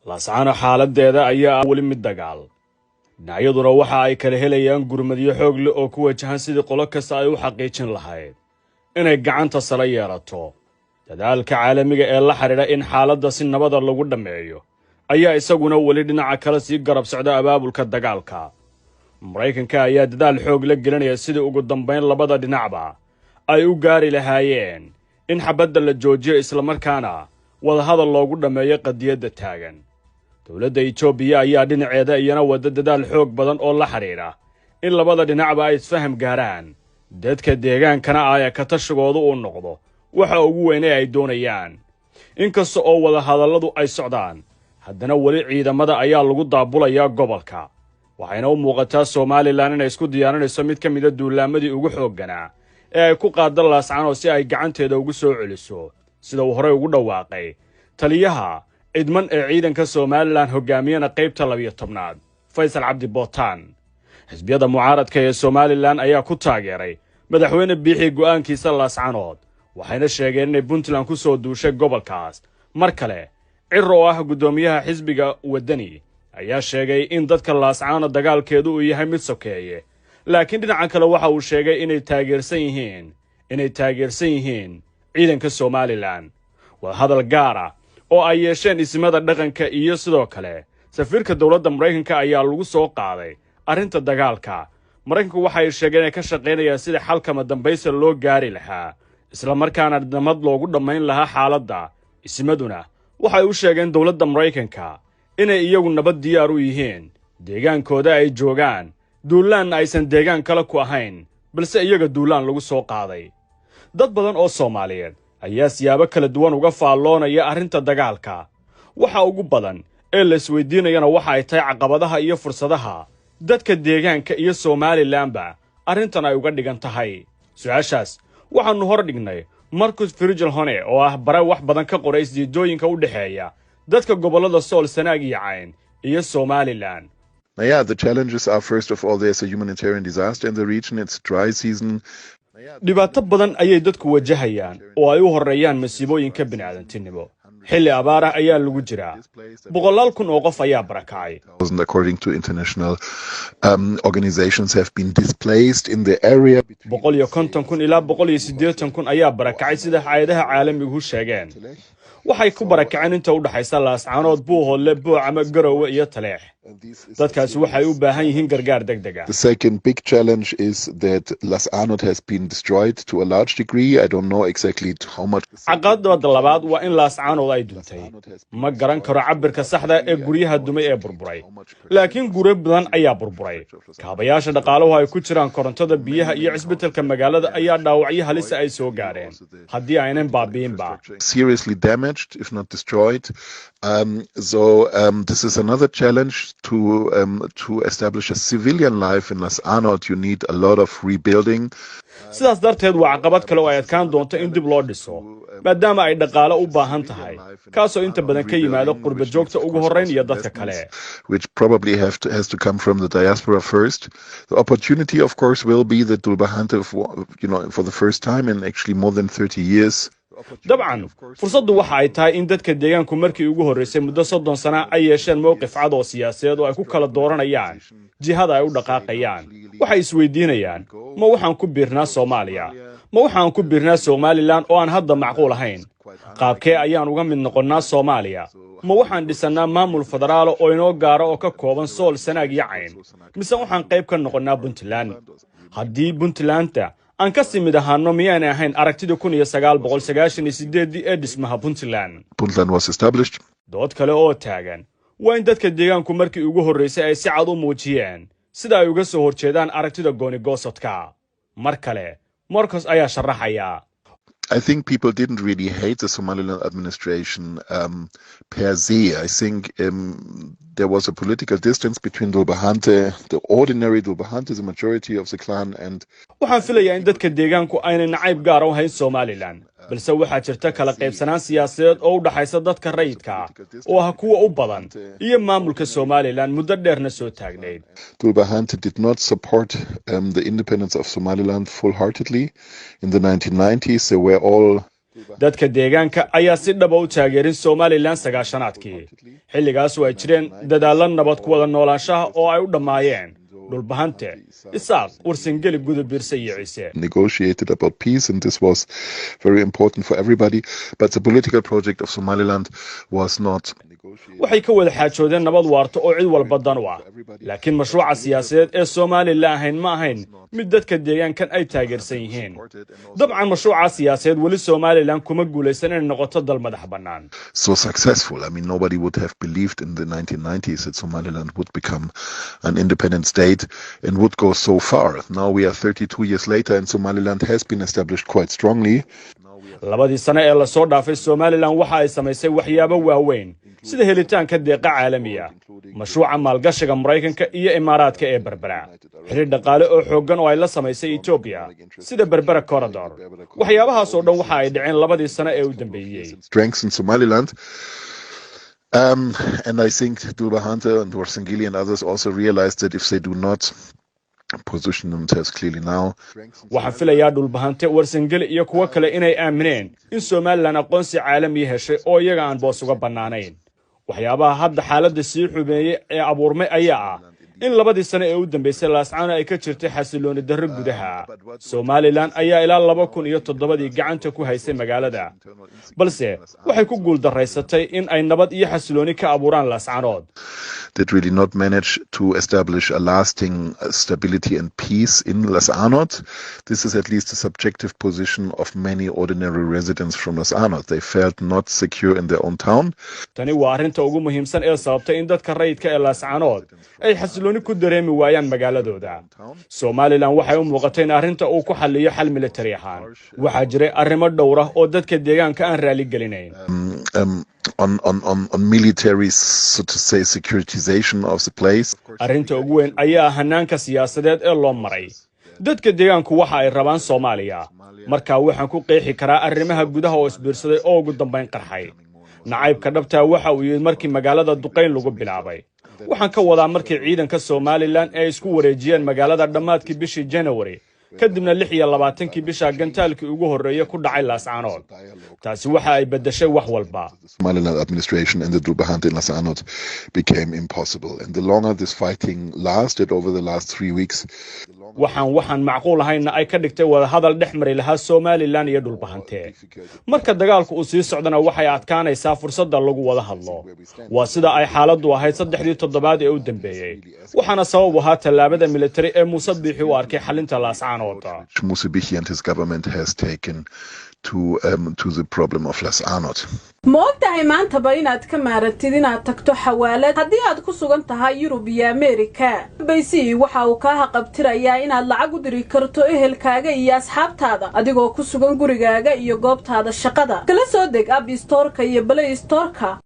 Laascaano xaaladeeda ayaa weli mid dagaal. Dhinacyaduna waxa ay kala helayaan gurmadyo xoog leh oo ku wajahan sidii qolo kasta ay u xaqiijin lahayd inay gacanta sare yeelato. Dadaalka caalamiga ee la xidhiidha in xaaladda si nabada lagu dhammeeyo ayaa isaguna weli dhinaca kale sii garab socda abaabulka dagaalka. Maraykanka ayaa dadaal xoog la gelinaya sidii ugu dambayn labada dhinacba ay u gaari lahaayeen in xabadda la joojiyo, islamarkaana wadahadal loogu dhammeeyo qadiyadda taagan. Dowladda Itoobiya ayaa dhinaceeda iyana wadda dadaal xoog badan oo la xidhiidha in labada dhinacba ay isfaham gaaraan, dadka deegaankana aaya ka tashigoodu uu noqdo waxa ugu weyn ee ay doonayaan. Inkasta oo wadahadalladu ay socdaan, haddana weli ciidamada ayaa lagu daabulayaa gobolka, waxayna u muuqataa Somaliland inay isku diyaarinayso mid ka mida duulaamadii ugu xoogganaa ee ay ku qaadda Laascanood si ay gacanteeda ugu soo celiso, sida uu horey ugu dhawaaqay taliyaha cidman ee ciidanka Somaliland, hoggaamiyana qaybta 12aad, Faysal Cabdi Bootaan. Xisbiyada mucaaradka ee Somaliland ayaa ku taageeray Madaxweyne Biixi go'aankiisa Laascanood, waxayna sheegeen inay Puntland ku soo duushay gobolkaas. Mar kale, Ciro oo ah guddoomiyaha xisbiga Waddani ayaa sheegay in dadka Laascaano dagaalkeedu uu yahay mid sokeeye, laakiin dhinaca kale waxa uu sheegay inay taageersan yihiin ciidanka Somaliland. Wadahadal gaar ah oo ay yeesheen isimada dhaqanka iyo sidoo kale safiirka dowladda Maraykanka ayaa lagu soo qaaday arrinta dagaalka. Maraykanku waxay sheegeen inay ka shaqaynayaan sidii xalkama dambaysa loo gaari lahaa, islamarkaana nabad loogu dhammayn lahaa xaaladda. Isimaduna waxay u sheegeen dowladda Maraykanka inay iyagu nabad diyaar u yihiin, deegaankooda ay joogaan, duulaanna aysan deegaan kale ku ahayn, balse iyaga duulaan lagu soo qaaday. Dad badan oo Soomaaliyeed ayaa siyaabo kala duwan uga faalloonaya arrinta dagaalka. Waxa ugu badan ee la isweydiinayana waxa ay tahay caqabadaha iyo fursadaha dadka deegaanka iyo Somalilandba arrintan ay uga dhigan tahay. Su-aashaas waxaannu hor dhignay Marcus Virgil Hone oo ah bare wax badan ka qoray isdiidooyinka u dhexeeya dadka gobollada Sool, Sanaag iyo Cayn iyo Somaliland. Yeah, the challenges are, first of all, there's a humanitarian disaster in the region. It's dry season. Dhibaato badan ayay dadku wajahayaan oo ay u horreeyaan masiibooyinka bini'aadantinimo. Xilli abaar ah ayaa lagu jiraa. Boqolaal kun oo qof ayaa barakacay. According to international organizations, have been displaced in the area. 150,000 ilaa 180,000 ayaa barakacay, sida hay'adaha caalamigu sheegeen. Waxay ku barakaceen inta u dhaxaysa Laascaanood, Buuhoodle, Boocama, Garowe iyo Taleex. Dadkaasi waxay u baahan yihiin gargaar deg deg ah. The second big challenge is that Las Anod has been destroyed to a large degree. I don't know exactly to how much. Caqabada labaad waa in Laascaanood ay duntay. Ma garan karo cabirka saxda ee guryaha dumay ee burburay, laakiin guryo badan ayaa burburay. Kaabayaasha dhaqaaluhu ay ku jiraan korontada, biyaha iyo cisbitalka magaalada ayaa dhaawacyo halisa ay soo gaadheen, haddii aynan baabi'inba. Seriously damaged, if not destroyed. So this is another challenge to establish a civilian life in Las Anod. You need a lot of rebuilding. Sidaas darteed waa caqabad kale oo ay adkaan doonto in dib loo dhiso, maadaama ay dhaqaale u baahan tahay, kaasoo inta badan ka yimaada qurba joogta ugu horrayn iyo dadka kale. Which probably has to come from the diaspora first. The opportunity, of course, will be that Dhulbahante, for the first time in actually more than 30 years, Dabcan, fursaddu waxa ay tahay in dadka deegaanku markii ugu horraysay muddo 30 sana ay yeesheen mowqif cad oo siyaasadeed oo ay ku kala dooranayaan jihada ay u dhaqaaqayaan. Waxay isweydiinayaan: ma waxaan ku biirnaa Soomaaliya, ma waxaan ku biirnaa Somaliland oo aan hadda macquul ahayn? Qaabkee ayaan uga mid noqonnaa Soomaaliya? Ma waxaan dhisannaa maamul federaala oo inoo gaara oo ka kooban Sool, Sanaag iyo Cayn, mise waxaan qayb ka noqonnaa Puntland? Haddii Puntlandta aan ka sii mid ahaano, miyaanay ahayn aragtidii 1998-dii ee dhismaha Puntland? Puntland was established. Dood kale oo taagan waa in dadka deegaanku markii ugu horraysay ay si cad u muujiyeen sida ay uga soo horjeedaan aragtida goonigoosodka. Mar kale Marcos ayaa sharaxaya. I think people didn't really hate the Somaliland administration per se. I think there was a political distance between Dhulbahante, the ordinary Dhulbahante, the majority of the clan, and Waxaan filayaa in dadka deegaanku aynay nacayb gaara u hayn Somaliland, balse waxaa jirta kala qaybsanaan siyaasadeed oo u dhaxaysa dadka rayidka oo ah kuwa u badan iyo maamulka Somaliland, muddo dheerna soo taagnayd. Dhulbahante did not support the independence of Somaliland full-heartedly. In the 1990s, they were all Dadka deegaanka ayaa si dhaba u taageerin Somaliland 90-aadkii. Xilligaas oo ay jireen dadaallo nabad ku wada noolaanshaha oo ay u dhammaayeen Dhulbahante, Isaaq, Warsangeli, Gudabiirse iyo Ciise. Negotiated about peace, and this was very important for everybody. But the political project of Somaliland was not. Waxay ka wada xaajoodeen nabad waarto oo cid walba dan u ah, laakiin mashruuca siyaasadeed ee Somaliland ahayn ma ahayn mid dadka deegaankan ay taageersan yihiin. Dabcan, mashruuca siyaasadeed weli Somaliland kuma guulaysan inay noqoto dal madax bannaan. So successful. I mean, nobody would have believed in the 1990s that Somaliland would become an independent state and would go so far. Now we are 32 years later, and Somaliland has been established quite strongly. 2dii sano ee lasoo dhaafay, Somaliland waxa ay samaysay waxyaabo waaweyn, sida helitaanka deeqa caalamiya, mashruuca maalgashiga Maraykanka iyo Imaaraadka ee Berbera, xidhiir dhaqaale oo xooggan oo ay la samaysay Etoobiya, sida Berbera Corridor. Waxyaabahaas oo dhan waxa ay dhaceen 2dii sano ee u dambeeyey. Strengthen Somaliland. And I think Dhulbahante and Warsangeli and others also realized that if they do not position themselves clearly now, Waxaan filayaa Dhulbahante, Warsangeli iyo kuwo kale inay aamineen in Somaliland aqoonsi caalamiya heshay oo iyaga aan boos uga bannaanayn. Waxyaabaha hadda xaaladda sii xumeeyey ee abuurmay ayaa ah in 2dii sano ee u dambeysay Laascaano ay ka jirtay xasilooni darro gudaha. Somaliland ayaa ilaa 2007dii gacanta ku haysay magaalada, balse waxay ku guuldarraysatay in ay nabad iyo xasilooni ka abuuraan Laascanood. Did really not manage to establish a lasting stability and peace in Las Anod. This is at least the subjective position of many ordinary residents from Las Anod. They felt not secure in their own town. Tani waa arrinta ugu muhiimsan ee sababtay in dadka rayidka ee Laascanood ay xasilooni ku dareemi waayaan magaaladooda. Somaliland waxay u muuqatay in arrinta uu ku xalliyo xal militari ahaan. Waxaa jiray arrimo dhowr ah oo dadka deegaanka aan raali gelinayn. On military, so to say, securitization of the place. Arrinta ugu weyn ayaa ah hannaanka siyaasadeed ee loo maray. Dadka deegaanku waxa ay rabaan Soomaaliya. Markaa waxaan ku qeexi karaa arrimaha gudaha oo isbiirsaday oo ugu dambayn qarxay. Nacaybka dhabtaa waxa uu yimid markii magaalada duqayn lagu bilaabay. Waxaan ka wadaa markii ciidanka Somaliland ay isku wareejiyeen magaalada dhammaadkii bishii Janawari, kadibna 26kii bisha gantaalkii ugu horreeyey ku dhacay Laascaanood. Taasi waxa ay beddeshay wax walba. Somaliland administration and the Dhulbahante in Las Anod became impossible. And the longer this fighting lasted over the last 3 weeks, Waxaan macquul ahaynna ay ka dhigtay wadahadal dhex mari lahaa Somaliland iyo Dhulbahante. Marka dagaalku uu sii socdana, waxay adkaanaysaa fursadda lagu wada hadlo. Waa sida ay xaaladdu ahayd 3dii toddobaad ee u dambeeyey, waxaana sabab u ahaa tallaabada militari ee Muuse Biixi u arkay xalinta Laascaanood. Muse Bihi and his government has taken to the problem of Las Anod. Ma og tahay maantaba inaad ka maaratid inaad tagto xawaalad haddii aad ku sugan tahay Yurub iyo Ameerika? Bayc waxa uu kaa haqabtirayaa inaad lacag u diri karto ehelkaaga iyo asxaabtaada adigoo ku sugan gurigaaga iyo goobtaada shaqada. Kala soo deg App Storeka iyo Play Storeka.